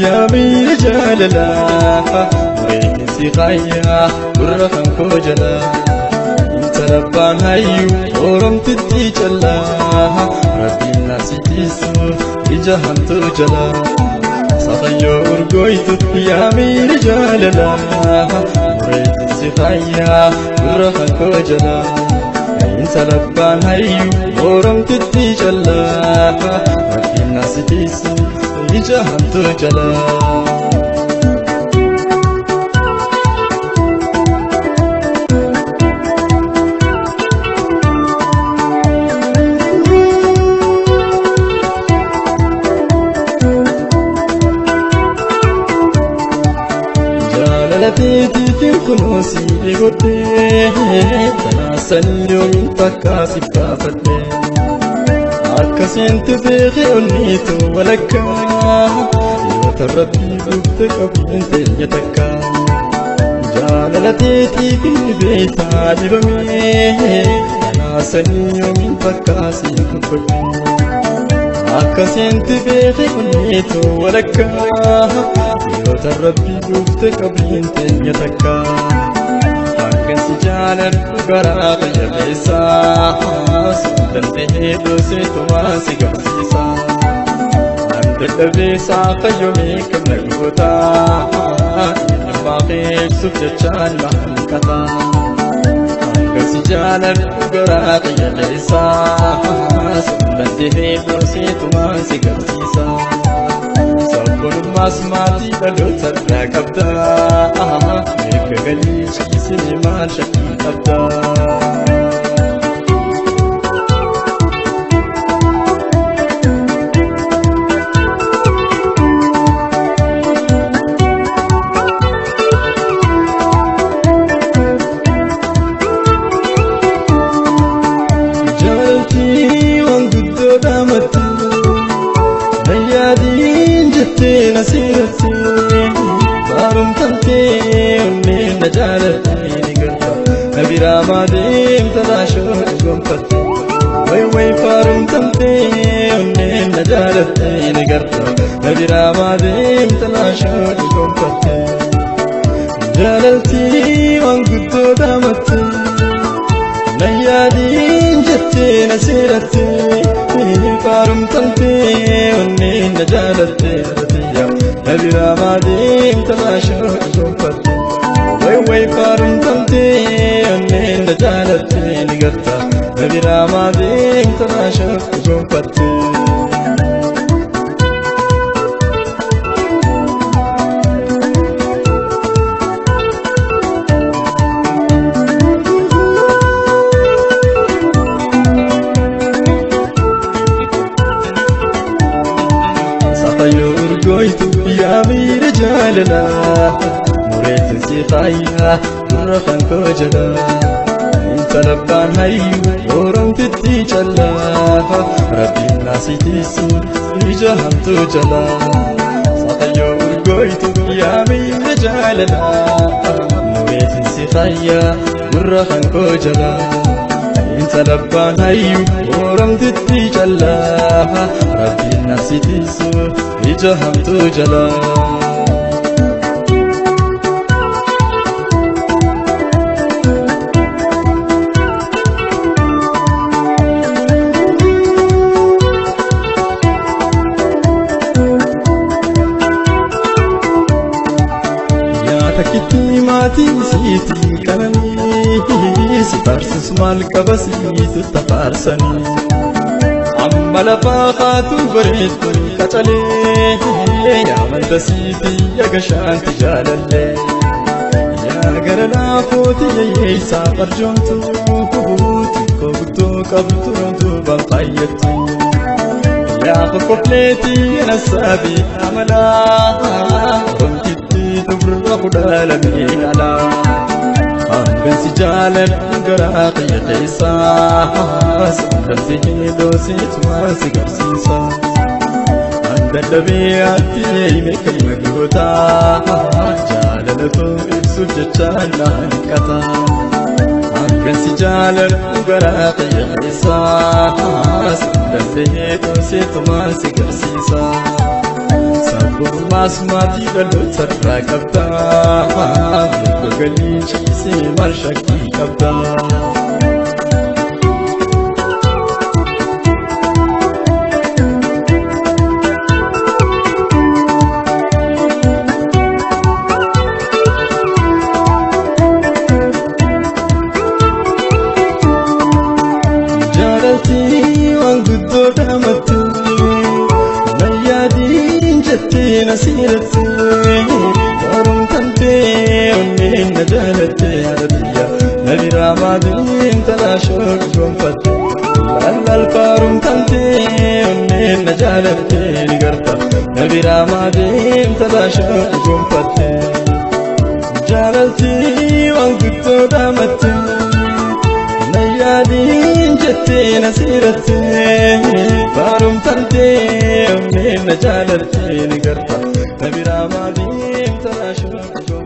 yaa miira jaalalaa mureetiin si qaayyaa gurra kan koo jalaa intala abbaan hayyuu oromtittii callaa rabbiin na si tiisu ija hamtuu jalaa Safayyoo urgooytu yaa miira jaalalaa mureetiin si qaayyaa gurra kan koo jalaa intala abbaan hayyuu oromtittii callaa rabbiin na si tiisu ija hamtuu jalaa. Jaalalateetiitiin kunuunsii godhee tanaasan yoomiin takkaa si baafadhee akka seentu beekee onniitu walakkaa yoo tarrabbii gubte qabiin teenya takkaa jaalalateetiitiin beektaa dibamee tanaasan yoomiin takkaa si dubbadhee akka seentu beekee onniitu walakkaa yoo tarrabbii gubte qabiin teenya takkaa hangan si jaaladhu garaa qayyaleessaa danda'ee dhoseetumaa si garsiisa an dadhabeessaa fayyomee qabna gootaa eenyummaa kee ibsuuf jechaan na hanqataa hangan si jaaladhu garaa qayyaleessaa danda'ee dhoseetumaa si garsiisa. Sabboonummaas maatii dhaloota irraa qabda mirga galii ciisinee maal shakkii qabda. Jaalaltii waan guddoo dhaamatti Nayyaadiin jettee na seeratte baaromtamtee onneen na jaalatte ni galta na biraa maadeemta laashoo gonfatte way way faaromtamtee onneen na jaalatte ni garta na biraa maadeemta laashoo gonfatte jaalaltii waan guddoo dhaamatte Nayyaadiin jettee na seeratte faaromtamtee onneen na jaalatte na biraa maadeemta laashoo gonfatte way way faaromtamtee onneen na jaalatte ni garta na biraa maadeemta laashoo gonfatte. Safayyoo urgooytu yaa miira jaalalaa mureetiin si faayyaa gurra kan koo jalaa intala abbaan hayyuu oromtittii callaa rabbiin na si tiisu ija hamtuu jalaa Safayyoo urgooytu yaa miira jaalalaa mureetiin si faayyaa gurra kan koo jalaa intala abbaan hayyuu oromtittii callaa rabbiin na si tiisu ija hamtuu jalaa. Yaa takkitti maatii isiitiin qananii si faarsisu maal qaba siitu tafaarsanii amma lafaa haatu bareedduun qacalee yaa manta siitii yagashaanti jaalallee yaa gara laafooti yayyeessaa farjoomtu xiqqoo guddoo qabdu duubaan faayyattu yaa qoqqofleetii yanasaabii amalaa oromtittii dubrra kudha lameen alaa hangan si jaaladhu garaa kiyya keessaa danda'ee dhoseetumaa si garsiisa an dadhabee atti hime kalma gootaa jaalala koo ibsuuf jechaan na hanqata hangan si jaaladhu garaa kiyya keessaa danda'ee dhoseetumaa si garsiisa. Dubrummaas maatii dhaloota irraa qabda. Mirga galii ciisee maal shakkii qabda. Jaalaltii waan guddoo dhaamatte, nayyaadiin jettee na siiratte, barumtantee onneen na jaalatte, haadha biyya na biraa maatiin talaashoo gonfatte. Lallaal faarumtantee onneen na jaalatte, ni garta na biraa maatiin talaashoo gonfatte. Jaalaltii waan guddoo dhaamatte, nayyaadiin jettee na siiratte, faarumtantee onneen na jaalatte, ni garta na biraa maatiin talaashoo.